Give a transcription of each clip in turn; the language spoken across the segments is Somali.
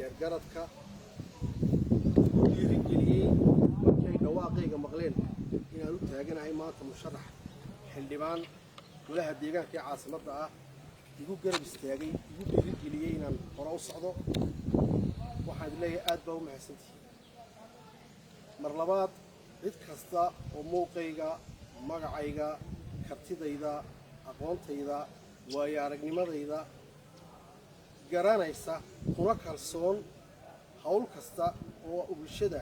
Indheergaradka igu dhiirigeliyey markii ay dhawaaqayga maqleen inaan u taaganahay maanta musharax xildhibaan golaha deegaanka ee caasimadda ah, igu garab istaagay, igu dhiirigeliyey inaan hore u socdo, waxaan idin leeyahay aad baa u mahadsantihiin. Mar labaad, cid kasta oo muuqayga, magacayga, kartidayda, aqoontayda, waayo aragnimadayda garanaysa, kuna kalsoon hawl kasta oo bulshada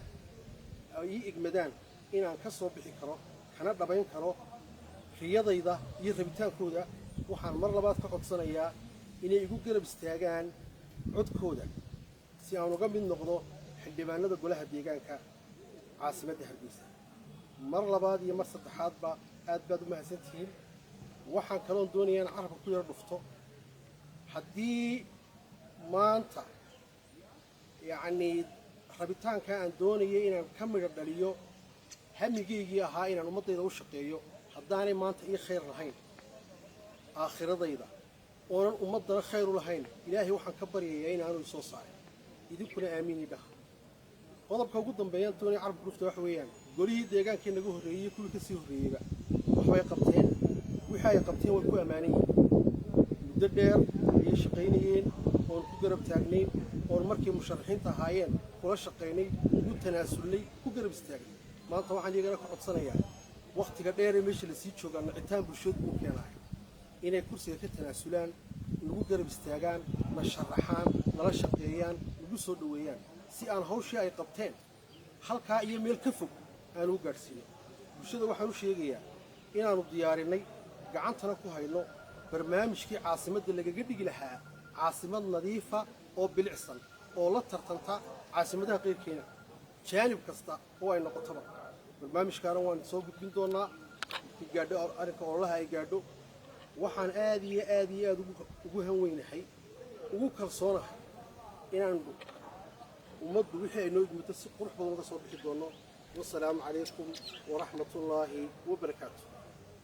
ay ii igmadaan inaan ka soo bixi karo kana dhabayn karo riyadayda iyo rabitaankooda, waxaan mar labaad ka codsanayaa inay igu garab istaagaan codkooda si aan uga mid noqdo xildhibaanada golaha deegaanka caasimadda Hargeysa. Mar labaad iyo mar saddexaadba aad baad u mahadsantihiin. Waxaan kaloon doonayaa in carabka ku yaro dhufto, haddii maanta yacnii rabitaanka aan doonayay inaan ka midho dhaliyo hamigaygii ahaa inaan ummaddayda u shaqeeyo, haddaanay maanta ii khayr lahayn aakhiradayda oonan ummaddana khayr u lahayn, Ilaahay waxaan ka baryayaa inaanu isoo saarin. Idinkuna aamiini dhaha. Qodobka ugu dambeeyaan doonaya carabka ku dhufta waxa weeyaan, golihii deegaankii naga horreeyey, kuwii ka sii horreeyeyba waxbay qabteen. Wixii ay qabteen way ku ammaanan yihiin. Muddo dheer ayay shaqaynayeen oon ku garab taagnayn, oon markii musharaxiinta ahaayeen kula shaqaynay, ugu tanaasulnay, ku garab istaagnay. Maanta waxaan iyagana ka codsanayaa, wakhtiga dheer ee meesha lasii joogaa nacitaan bulshadu uu keenaayo, inay kursiga ka tanaasulaan, nagu garab istaagaan, na sharaxaan, nala shaqeeyaan, nagu soo dhoweeyaan, si aan hawshii ay qabteen halkaa iyo meel ka fog aan ugu gaadhsiino. Bulshada waxaan u sheegayaa inaannu diyaarinay, gacantana ku hayno barnaamijkii caasimadda lagaga dhigi lahaa caasimad nadiifa oo bilicsan oo la tartanta caasimadaha qeyrkeena jaanib kasta oo ay noqotoba. Barnaamijkaana waan soo gudbin doonnaa markii gaadho arrinka ololaha ay gaadho. Waxaan aad iyo aad iyo aad ugu hanweynahay, ugu kalsoonahay inaan ummaddu wixii ay noo igmito si qurux badan uga soo bixi doonno. Wasalaamu calaykum waraxmatullaahi wabarakaatu.